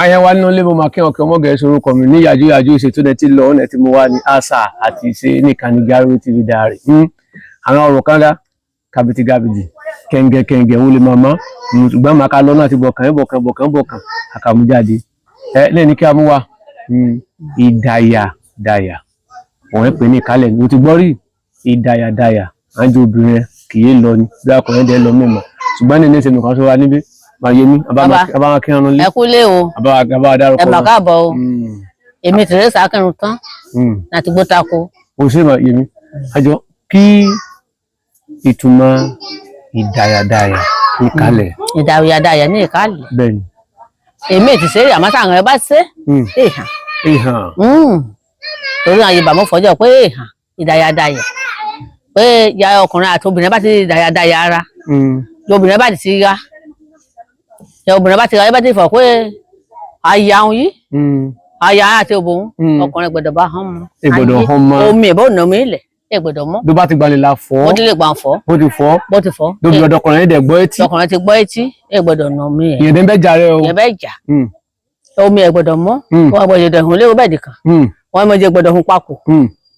Àyẹ̀wò nínú ilé mo máa kí ọkẹ́ ọmọ gẹ̀ẹ́sì orúkọ mi ní yàjú yàjú ìṣètò ẹ̀ ti lọ ọ̀nà tí mo wà ní àṣà àti ìṣe nìkan ní Gariwe TV Diary. Àwọn ọ̀rọ̀ kan dá kàbìtì gàbìtì kẹ̀ǹgẹ̀ kẹ̀ǹgẹ̀ wọlé màmá, ṣùgbọ́n màá ká lọ́nà àti bọ̀kàn bọ̀kàn bọ̀kàn bọ̀kàn àkàmújáde ẹ lẹ́ni kí a mú wa ìdàyà dàyà wọ́n ń pè ní ìkálẹ̀ ní o ti gbọ́ rí ìdàyà dàyà àjọ obìnrin kì í lọ ni bí akọrin dẹ́ lọ mímọ́, ṣùgbọ́n ní ìṣẹ̀mí kan tó wà níbí máa yé mi abáwá kí wọn lé Ẹ kúlé o. Abáwá dárúkọ Ẹ mà wọn. káàbọ̀ o. Èmi Theresa Akínruntan láti Gbótako. O ṣe máa yé mi àjọ kí ìtumọ̀ ìdàyàdàyà ìkálẹ̀. Ìdàyàdàyà ní ìkálẹ̀. Bẹ́ẹ̀ ni. Èmi ti ṣe àmọ́ táwọn ẹ bá ṣe èèhàn. Ìhàn. Torí àwọn Yorùbá mọ̀ fọjọ́ pé èèhàn ìdàyàdàyà pé ya ọkùnrin àti obìnrin bá ti dàyàdàyà ara, obìnrin bá ti ra, ya obìnrin bá ti ra, bá ti fọ pé aya òun yìí, aya àti òbòun, ọkùnrin gbọ́dọ̀ bá hàn mọ́. Ẹ gbọ́dọ̀ hàn mọ́. Omi ìbò nà mí ilẹ̀ ẹ gbọ́dọ̀ mọ́. Tó bá ti gbalẹ̀ la fọ́. Bó ti lè gbà fọ́. Bó ti fọ́. Bó ti fọ́. Lóbi ọ̀dọ́kùnrin yẹn dẹ̀ gbọ́ etí. Ọkùnrin ti gbọ́ etí, ẹ gbọ́dọ̀ nà mí ẹ̀. Ìyẹn dẹ́ bẹ́ jàre o. Ìyẹn bẹ́ẹ̀ jà. Omi ẹ gbọ́dọ̀ mọ́. Wọ́n gbọ́dọ̀ hùn léwu bẹ́ẹ̀ dìkan. Wọ́n mọ̀ jẹ́ gbọ́dọ̀ hùn papò.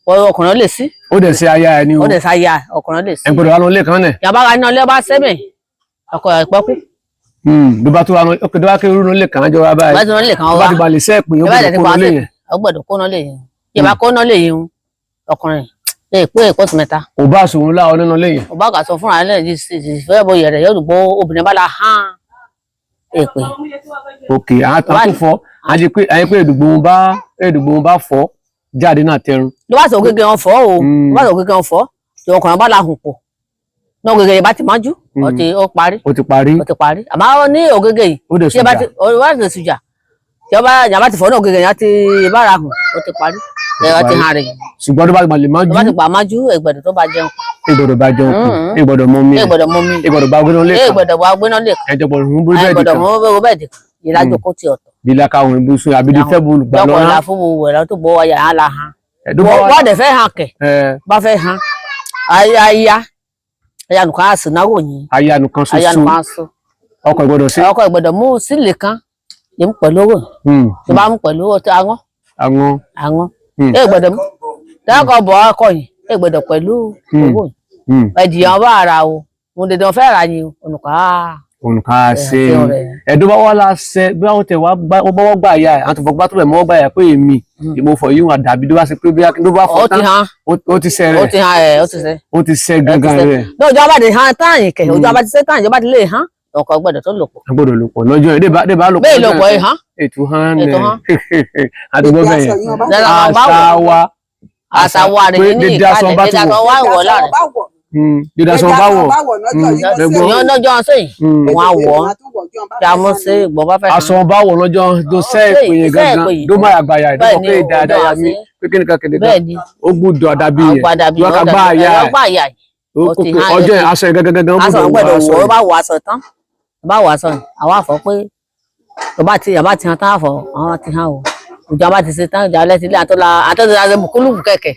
Ọkùnrin lè sí. Ó dẹ̀ ṣe aya ẹ ní o. Ó dẹ̀ sáyà ọkùnrin lè sí. Ẹ gbọ́dọ̀ wà lọ lẹ́ẹ̀kan nẹ̀. Yàrá wa iná lé bá sẹ́mẹ̀ ọkọ ìpẹ́kú. Ló bá tó wà lọ ok tó bá kí irú lẹ́ẹ̀kan á jọ wá báyìí. Bá ti rán lẹ́ẹ̀kan Tó wá. bá ti balẹ̀ sẹ́ẹ̀pì ó Yàrá gbọ́dọ̀ kó lọ yẹn. Ó gbọ́dọ̀ kóná lè yẹn. Yàrá kóná lè yẹn ọkùnrin lè pé èkó tó mẹ́ta. Ò bá sòun láwọn nínú lẹ́yìn. Ò bá kà sọ fúnra rẹ̀ yìí sì fẹ́ bó yẹrẹ yóò dùgbò obìnrin bá la hán èpè. Ok, àwọn tó fọ àti pé àyè pé èdùgbò wọn bá fọ jáde náà tẹrun. Ló bá sọ gẹ́gẹ́ wọn fọ́ o. Ló bá sọ gẹ́gẹ́ wọn fọ́ tí ọkùnrin bá la hùn pọ̀ náà gẹ́gẹ́ yẹn bá ti májú ó ti ó parí. Ó ti parí. Ó ti parí àmọ́ ní ògègè yìí. Ó dẹ̀ tí ẹ bá sùjà. ti ó bá ti sùjà tí ọba yàrá ti fọ́ náà ògègè yẹn á ti bára hùn ó ti parí ẹ ó ti hàn rẹ̀. Ṣùgbọ́n tó bá ti balẹ̀ májú. Tó bá ti pa májú ẹgbẹ̀dọ̀ tó bá jẹun. Ìgbọ́dọ̀ bá jẹun kù, ìgbọ́dọ̀ mọ mi ẹ gbọ́dọ̀ mọ mi ìgbọ́dọ̀ bá gbóná ẹ lẹ́ẹ̀kan. gbọ́dọ̀ wá gbóná lè kàn. Ẹjọ́ gbọ́dọ̀ hún búrú ẹ bẹ́ẹ̀dì gbọ́dọ̀ kan. mọ bẹ́ẹ̀dì kan ìdájọ́ kó ti ọ̀tọ̀. Bí lákàwọn ibùsùn àbídí fẹ́ bó gbà lọ́kọ̀ lọ́nà. la fún wo wẹ̀rẹ̀ tó bọ́ wáyà á la hàn. Ẹ̀dùn bá wà. Wọ́n dẹ̀ fẹ́ hàn kẹ̀. Bá fẹ́ hàn aya aya nùkan á sùn náà wò yín. Aya nìkan Aya ṣoṣo. nùkan á sùn. Ọkọ ìgbọ́dọ̀ sí. Ọkọ ìgbọ́dọ̀ mú sílè kan yìí ń pẹ̀lú owó tó bá mú pẹ̀lú owó tó àwọn. Àwọn. Àwọn ẹ gbọ́dọ̀ mú dákọ̀ bọ̀ ọkọ yìí ẹ gbọ́dọ̀ pẹ̀lú owó yìí ẹ̀dìyàn bá ara o mo dandan fẹ́ ra yín onùkọ́ á. Òǹkà ṣe Ẹ, ọ̀rẹ́. ẹ̀dùn bá wà láṣẹ bí wọ́n tẹ̀ wá gbá wọ́n bá wọ́n gbà ya ẹ̀ àti fọgbà tó bẹ̀ mọ́ gbà ya pé èmi ìmọ̀ fọ̀ yíwọ̀n àdàbí tó bá ṣe pé bí ló bá fọ̀ Ó ti tán hàn. ó ti ṣẹ Ó rẹ̀. ti hàn ẹ̀ ó ti ṣe. Ó ti ṣẹ gangan rẹ̀. Lóòjọ́ abáde hàn táyìn kẹ̀ ojú abáde ṣe táyìn ìjọba ti lè hàn ọkọ gbọ́dọ̀ tó lò pọ̀. A gbọ́dọ̀ lò pọ̀ lọ́jọ́ yẹn dé bá lò pọ̀ Bẹ́ẹ̀ lò lọ́jọ́ pọ̀ yẹn. ìhàn. Ètò hàn Ètò nẹ̀ hàn. àdúgbò bẹ́ẹ̀ yẹn. Dára wọn bá Àṣà wọ̀. wa. Àṣà wa rẹ̀ pé ní dédé aṣọ ìkálẹ̀ bá ti dédé aṣọ wọ̀. wà wọ̀ láàrẹ̀. Dédé aṣọ bá wọ̀. Ìyọ́n lọ́jọ́ sẹ́yìn wọn á wọ̀ ọ́ dààmú sí ìgbọ́ bá fẹ́ hàn. Aṣọ bá wọ̀ lọ́jọ́ tó sẹ́ ìpè yẹn gangan ló má yàgbà yà ìdúgbò pé dáadáa ya mi pé kí nìkan kìnìkan Bẹ́ẹ̀ ni. ó gbúdọ̀ àdàbí yẹn Àgbàdàbí wọ́n ká gbá àyà ẹ̀. ọgbà àyà yìí. Ó Ó kó ti pé hàn ọjọ́ yẹn aṣọ yẹn gangan gangan ó Aṣọ gbúdọ̀ wọ gbọ́dọ̀ aṣọ wọ̀ ó yẹn. bá wọ aṣọ tán bá wọ aṣọ yẹn àwa àfọ pé tó bá ti àbá ti hàn tán àfọ àwọn ti hàn o ìjọba ti ṣe tán ìjà lẹ́sìn ilé àtọ́lá àtọ́lá àti mùkúlùmù kẹ̀kẹ́.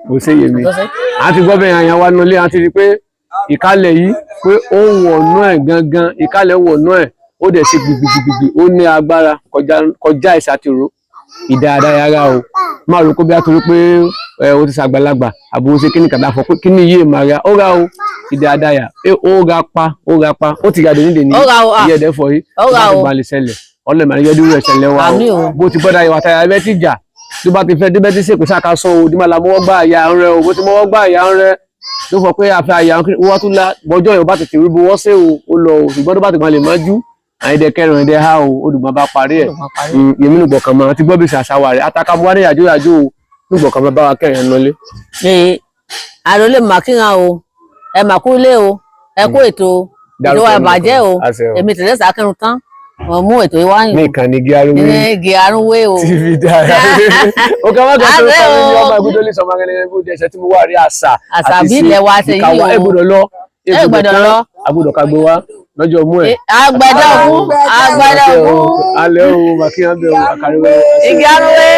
Kò ṣe yé mi a ti gbọ́ bẹ́ẹ̀ àyàn wa nulẹ̀ a ti rí pé ìkálẹ̀ yìí pé ó wọ̀nú ẹ̀ gangan ìkálẹ̀ wọ̀nú ẹ̀ ó dẹ̀ ṣe gbìgbìgbìgbì ó ní agbára kọjá ìṣàtìrò ìdáradára o máa rò kó bí a torí pé ẹ o ti ṣàgbàlagbà àbò ṣe kíni kàdá fọ pé kíni yé màá ra ó ra o ìdáradára ó ra pa ó ra pa ó ti gàdé nídìí ní Ó ra o, ah. iye ẹ̀dẹ̀ fọ yìí Ó ra bá ti o. balẹ̀ ṣẹlẹ̀ ọlọ́mọ àríyá dúró ẹ̀ṣẹ̀lẹ̀ wa Àmín o o. bó ti gbọ́dọ̀ ìwà tayà ẹbẹ́ ti jà tó bá ti fẹ́ débẹ́ tí sèpè sáka sọ o dìmọ̀ la mọ́wọ́ gbá àyà ń rẹ o bó ti mọ́wọ́ gbá àyà ń rẹ ló fọ pé àfẹ́ àyà ń wọ́n tún la bọ́jọ́ yẹn bá tètè rí bu wọ́n sé o ó lọ o ṣùgbọ́n tó bá ti gbọ́n lè mọ́jú àyẹ̀dẹ̀ kẹrin ẹ̀dẹ̀ ha o olùgbọ́n bá parí ẹ̀. Yèmí nùgbọ̀kàn mọ́ àti gbọ́bí ṣàṣàwà rẹ̀ àtàkàmọ́ ní yàjó yàjó o nùgbọ̀kàn mọ́ bá wa kẹrin lọlé. Ee àròlé màkìrán o ẹ mà kú ilé o ẹ kú ètò o ètò wa Dárúkọ ẹnu bàjẹ́ kan. o. Àṣẹ o. Èmi Theresa Akínruntan wọn mú ètò yìí wáyé Ní ìkànnì Gíárúwé ní Gíárúwé o. TV Diary. Ó kà má gbà tó Àṣẹ kọ́ mi ní o. ọmọ ìbúdó lè sọ ọmọ akẹ́lẹ́ ibùdó ẹ̀ṣẹ̀ tí mo wà rí àṣà Àṣà àti bí ìṣe ilẹ̀ wa ṣe yí ìkàwá o. ẹ gbọ́dọ̀ lọ Ẹ gbọ́dọ̀ lọ. Agbọ́dọ̀ ká gbé wá lọ́jọ́ mú ẹ̀. Agbẹ̀dẹ̀ ògún agbẹ̀dẹ̀ ògún. Alẹ́ o màkíyàn bẹ̀ o àkàrẹ̀wẹ̀. Gíárúwé.